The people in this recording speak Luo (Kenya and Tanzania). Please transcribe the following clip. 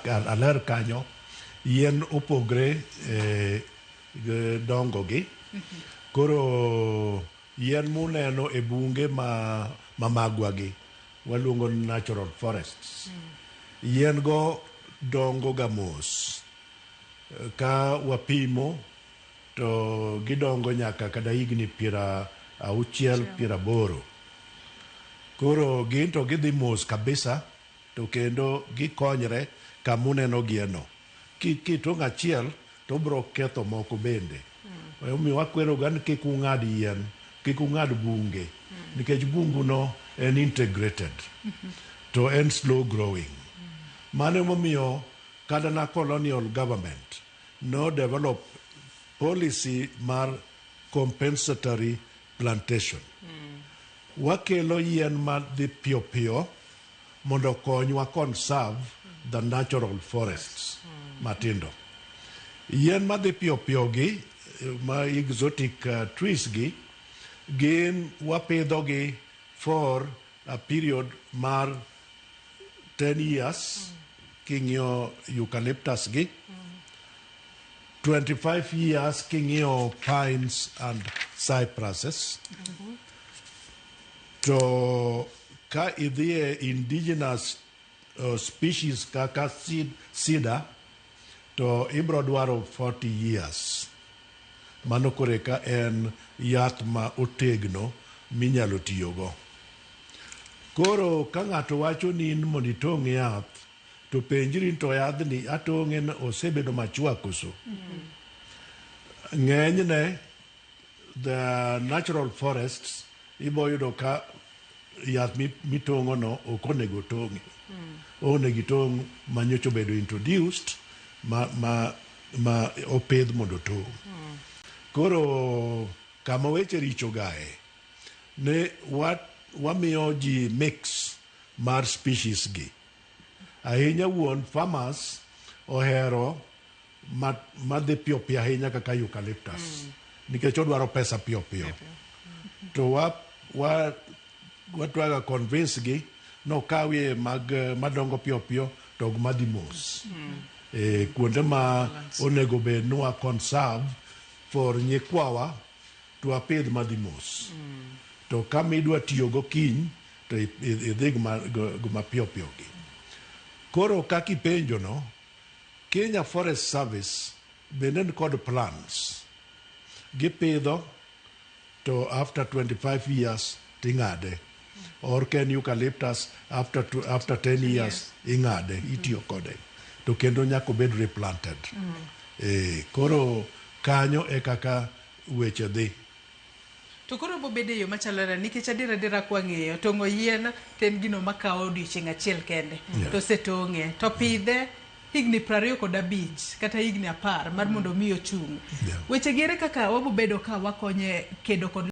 aler kanyo, yien opogre e dongo gi. Koro yien muneno e bunge ma magwa gi waluongo ni natural forests. Yien go dongo ga mos. Ka wapimo to gidongo nyaka kata higni 60, 80. Koro gin to gidhi mos kabisa to kendo gikonyre kamuneno gie no. Kitong'o achiel to obiro ketho moko bende. Omiyo wakwero ga ni kik ung'ad yien, kik ung'ad bunge nikech bungu no en integrated to en slow growing. Mano emomiyo kata na colonial government no develop policy mar compensatory plantation. Wakelo yien madhi piyo piyo mondo okonywa conserve the natural forests matindo. Yien madhi piyo piyo gi ma exotic trees gi gin wapidho gi for a period mar 10 years king'iyo eucalyptus gi, 25 years king'iyo pines and cypresses. To ka idhiye indigenous species kaka cedar to ibro dwaro 40 years. Mano koreka en yath ma otegno minyalo tiyogo. Koro ka ng'ato wacho ni in mondo itong' yath to penjri ni to yadhni atong'e ni osebedo machwa koso? Ng'enyne the natural forests ibo yudo ka yath mitong'o no ok onego tong'e. Onego itong' manyocha obedo introduced ma opidh mondo otong'. Koro kama weche richo gae ne wamiyo ji mix mar species gi. Ahinya wuon farmers ohero madhi piyo piyo ahinya kaka eucalyptus. Nikech odwaro pesa piyo piyo. To watwaga convince gi nokawie mag madongo piyo piyo to ok madhi mos. Kuonde ma onego bed ni wa conserve for nyikwawa to wapidh madhi mos. To kama idwa tiyogo kiny to idhi gi ma piyo piyo gi. Koro kaka ipenjo no, Kenya Forest Service bende ni kod plans. Gipidho to after 25 years ting'ade. Or ka en eucalyptus after 10 years ing'ade, itiyo kode. To kendo nyaka obed replanted. Koro kanyo e kaka weche dhi. To koro bobedo e yo machalo nade nikech adier adiera kwang'iyo tong'o yien to en gino makawo odiochieng' achiel kende to osetong'e to pidhe higni 25 kata higni 10 mar mondo mi ochung'. Weche gi ere kaka wabobedo ka wakonye kedo kod